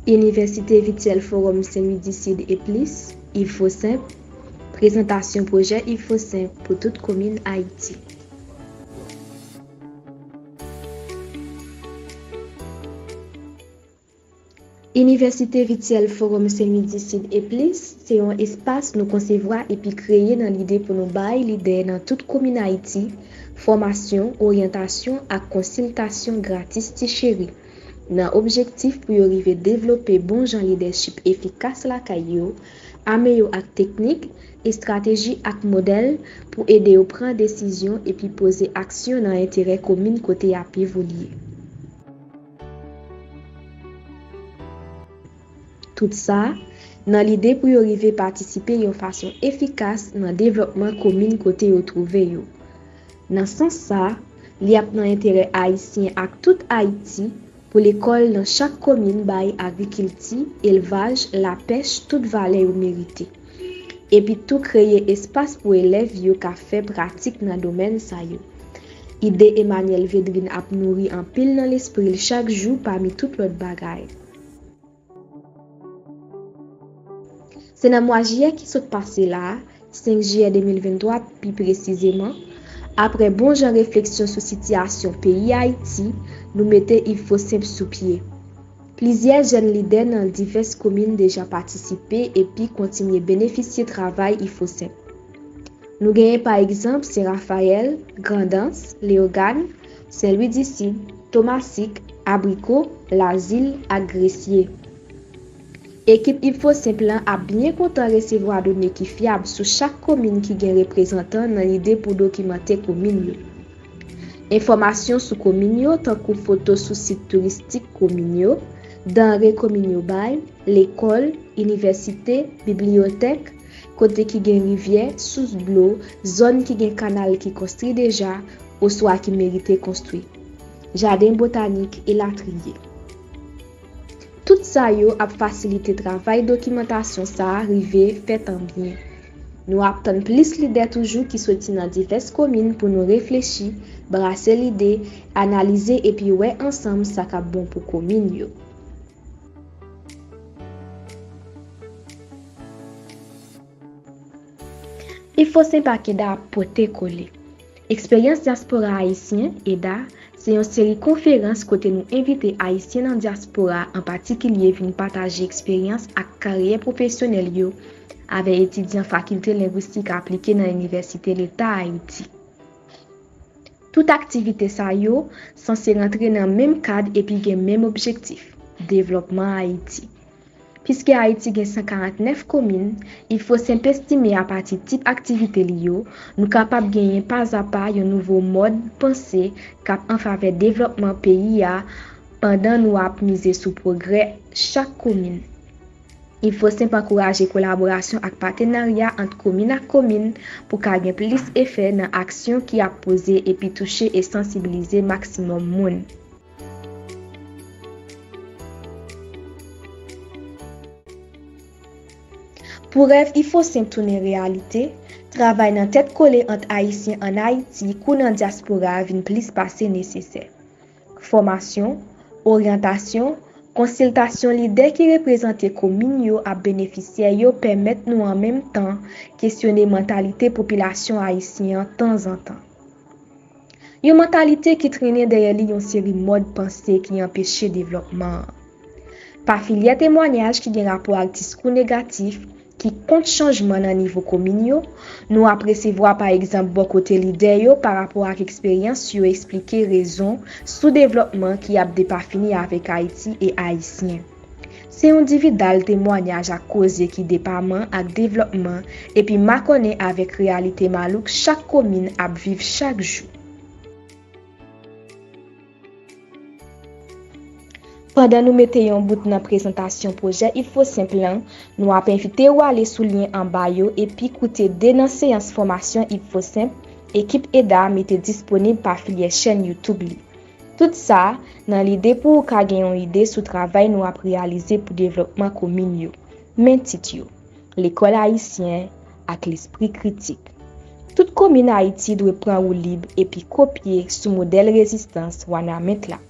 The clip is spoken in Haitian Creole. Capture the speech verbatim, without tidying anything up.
Inivèsite Vityèl Fowòm Sen Lwi di Sid e plis, Ilfosenp, prezantasyon pwojè Ilfosenp pou tout komin Ayiti. Inivèsite Vityèl Fowòm Sen Lwi di Sid e plis se yon espas nou konsevwa epi kreye nan lide pou nou bay lidè nan tout komin Ayiti fòmasyon, oryantasyon ak konsiltasyon gratis ti cheri, nan objektif pou yo rive devlope bon jan lidèchip efikas lakay yo, ame yo ak teknik, estrateji ak modèl pou ede yo pran desizyon epi poze aksyon nan enterè komin kote y ap evolye. Tout sa, nan lide pou yo rive patisipe yon fason efikas nan devlòpman komin kote yo twouve yo. Nan sans sa, li ap nan enterè Ayisyen ak tout Ayiti pou lekòl nan chak komin bay agrikilti, elvaj, lapèch tout valè yo merite. Epi tou kreye espas pou elèv yo ka fè pratik nan domèn sa yo. Ide Emmanuel Védrine ap nouri anpil nan lespri l chak jou pami tout lòt bagay. Se nan mwa jiyè ki sot pase la a, senk jiyè de mil venntwa pi presizeman, apre bon jan refleksyon sou sitiyasyon peyi Ayiti, nou mete Ilfosenp sou pye. Plizyè jèn lidè nan divès komin deja patisipe epi kontinye benefisye travay Ilfosenp. Nou genyen pa egzanp Sen Rafayèl, Grandans, Leyogàn, Sen Lwi di Sid, Tomasik, Abriko, Lazil ak Gresye. Ekip Ilfosenp lan ap byen kontan resevwa done ki fyab sou chak komin ki gen reprezantan nan lide pou dokimante komin yo. Enfòmasyon sou komin yo, tankou foto sou sit touristik komin yo, danre komin yo bay, lekòl, inivèsite, bibliyotèk, kote ki gen rivyè, sous dlo, zòn ki gen kanal ki konstwi deja oswa ki merite konstwi, jaden botanik, elatriye. Tout sa yo ap fasilite travay dokimantasyon sa a rive fèt an byen. Nou ap tann plis lidè toujou ki soti nan divès komin pou nou reflechi, brase lide, analize epi wè ansanm sa k ap bon pou komin yo. Ilfosenp ak EDA ap pote kole. Eksperyans dyaspora ayisyen, EDA, se yon seri konferans kote nou envite Ayisyen nan dyaspora an patikilye vin pataje eksperyans ak karyè pwofesyonèl yo avèk etidyan Fakilte Lengwistik Aplike nan Inivèsite Leta Ayiti. Tout aktivite sa yo sanse rantre nan menm kad epi gen menm objektif, devlòpman Ayiti. Piske Ayiti gen san karant nèf komin, Ilfosenp estime apati tip aktivite li yo, nou kapab genyen pazapa yon nouvo mòd panse k ap an favè devlòpman peyi a pandan nou ap mize sou pwogrè chak komin. Ilfosenp ankouraje kolaborasyon ak patenarya ant komin ak komin pou ka gen plis efè nan aksyon ki ap poze epi touche e sansibilize maksimòm moun. Pou rèv Ilfosenp tounen reyalite, travay nan tèt kole ant Ayisyen ann Ayiti kou nan dyaspora vin plis pase nesesè. Fòmasyon, oryantasyon, konsiltasyon lidè ki reprezante komin yo ak benefisyè yo pèmèt nou an menm tan kesyone mantalite popilasyon ayisyen an tanzantan. Yon mantalite ki trennen dèyè li yon seri mòd panse ki anpeche devlòpman an. Pa filyè temwayaj ki gen rapò ak diskou negatif ki kont chanjman nan nivo komin yo, nou ap resevwa pa egzanp bò kote lidè yo pa rapò ak eksperyans yo eksplike rezon soudevlòpman ki ap depafini avèk Ayiti e Ayisyen. Se yon dividal temwayaj ak koze ki depaman ak devlòpman epi makònen avèk reyalite malouk chak komin ap viv chak jou. Pandan nou mete yon bout nan prezantasyon pwojè Ilfosenp lan, nou ap envite w ale sou lyen anba yo epi koute de nan seyans fòmasyon Ilfosenp ekip EDA mete disponib pa filyè chèn YouTube li. Tout sa, nan lide pou w ka gen yon ide sou travay nou ap reyalize pou devlòpman komin yo. Men tit yo, Lekòl ayisyen ak lespri kritik. Tout komin Ayiti dwe pran woulib epi kopye sou modèl rezistans Wanament la.